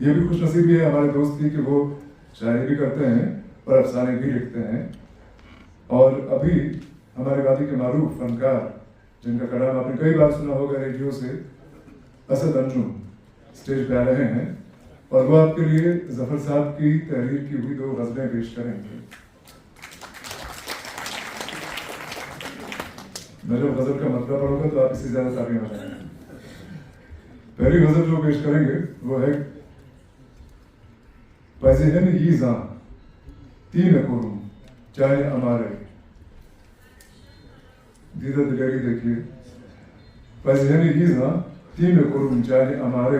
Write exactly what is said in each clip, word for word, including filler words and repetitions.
یہ بھی خوش نصیبی ہے ہمارے دوست کی کہ وہ شاعری بھی کرتے ہیں اور افسانے بھی لکھتے ہیں۔ اور ابھی ہمارے وادی کے معروف فنکار، جن کا کلام آپ نے کئی بار سنا ہوگا ریڈیو سے، اسد انجم اسٹیج پہ آ رہے ہیں اور وہ آپ کے لیے ظفر صاحب کی تحریر کی ہوئی دو غزلیں پیش کریں گے۔ میں جب غزل کا مطلب پڑھوں گا تو آپ اس سے زیادہ تعلیم آ جائیں گے۔ پہلی غزل جو پیش کریں گے وہ ہے پزہن یی زان تین کرم چانہ امارے۔ دیدہ دلیری دیکھیے۔ پزہن یی زان تین کرم چانہ امارے۔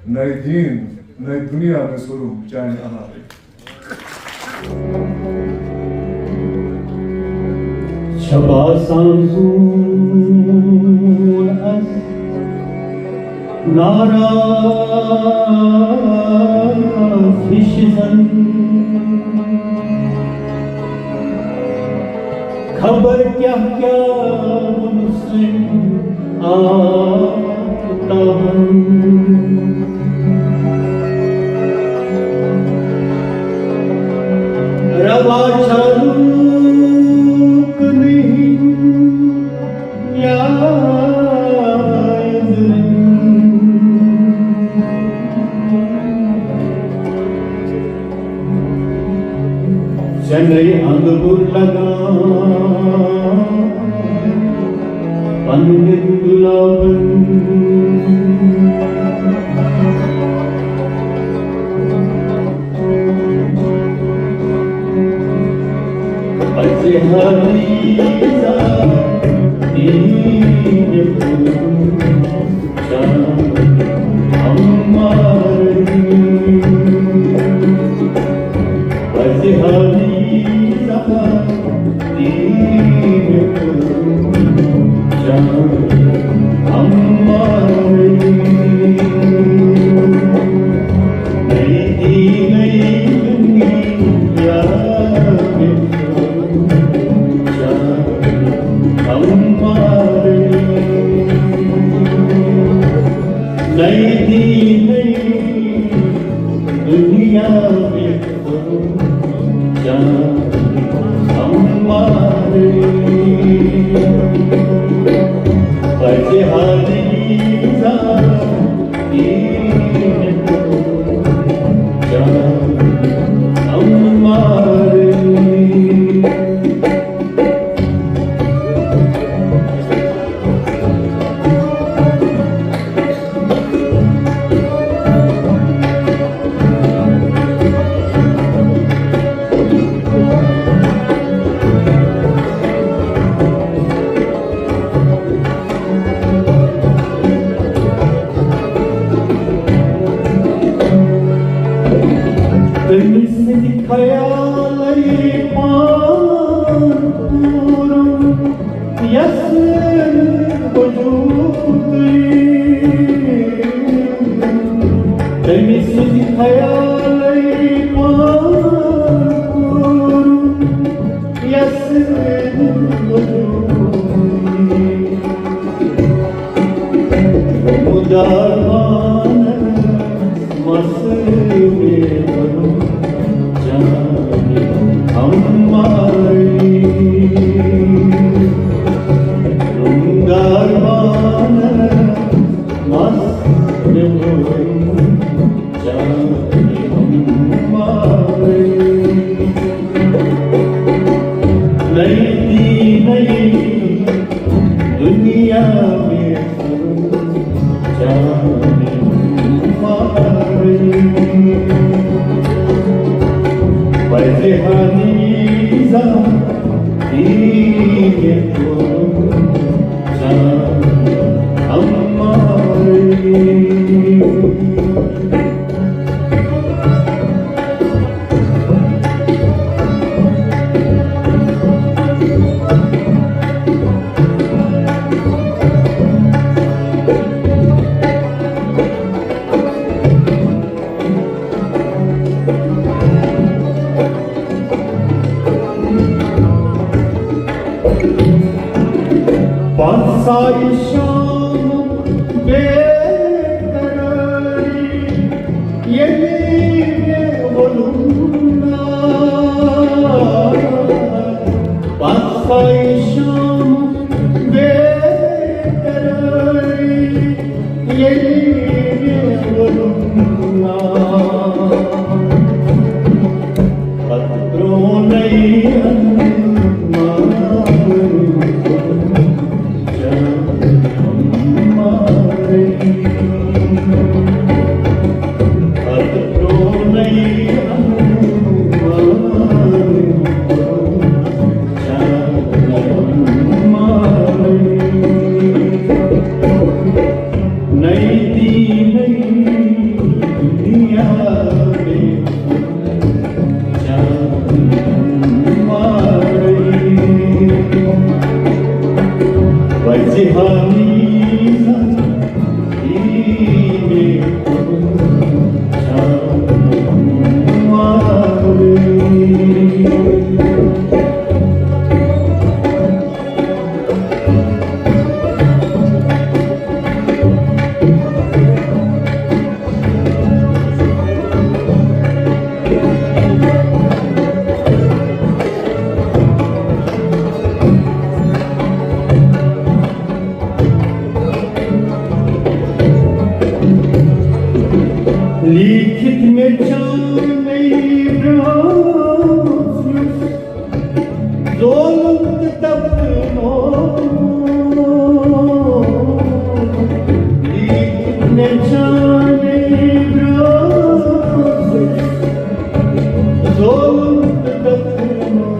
نئے دین نئے دنیا میں سرم چانہ امارے۔ چھپاسان زون اس نارا ہش زن۔ خبر کیاہ کیاہ ووٚنُس أمۍ آفتابن۔ روا چھا لوٗکن ہٕنٛدۍ یاد۔ چنرے اندبر لگان پنن گلابن۔ پزہن یی زان تین کرم چانہ امارے۔ پزہن یی زان تین کرم چانہ امارے۔ نئی دین نئی دنیا میں امارے۔ نئی دین نئی دنیا میں جان امارے۔ پزہن یی زان تین کرم چانہ امارے۔ تٔمۍ سٕنٛدِ خیالٕے پان پوٗرُم یَس وجوٗدٕے۔ تٔمۍ سٕنٛدِ خیالٕے پان پوٗرُم یَس وجوٗدٕے۔ مُدار مانَس مَس مےٚ بَنُن جانہِ ہموارے۔ مُدار مانَس مَس مےٚ بَنُن جانہِ ہموارے۔ نئی دین نئی دنیا میں جانہِ ہموارے۔ پزہن یی زان تین کرم چانہِ امارے۔ لیٖکھِتھ مےٚ چانَے برٛونٛہہ ظُلُم تہٕ تَپنو، لیٖکھِتھ مےٚ چانَے برٛونٛہہ ظُلُم تہٕ تَپنو۔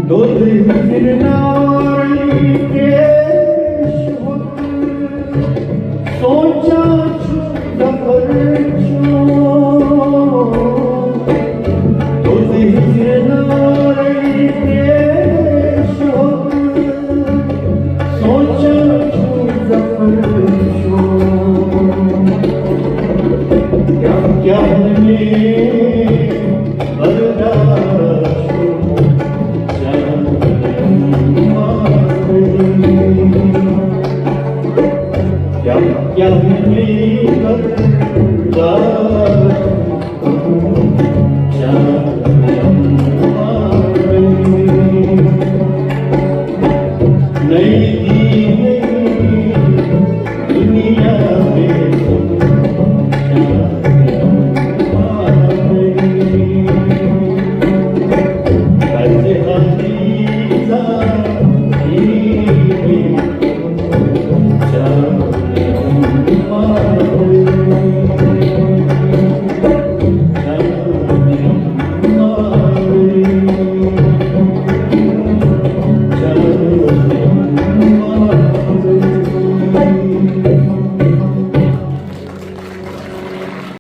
دۄدٕرۍ نارٕے پیش وقت، سونٛچان چھُ ظفر چھُ۔ دۄدٕرۍ نارٕے پیش وقت، سونٛچان چھُ ظفر چھُ۔ کیٛاہ کیٛاہ نہٕ مےٚ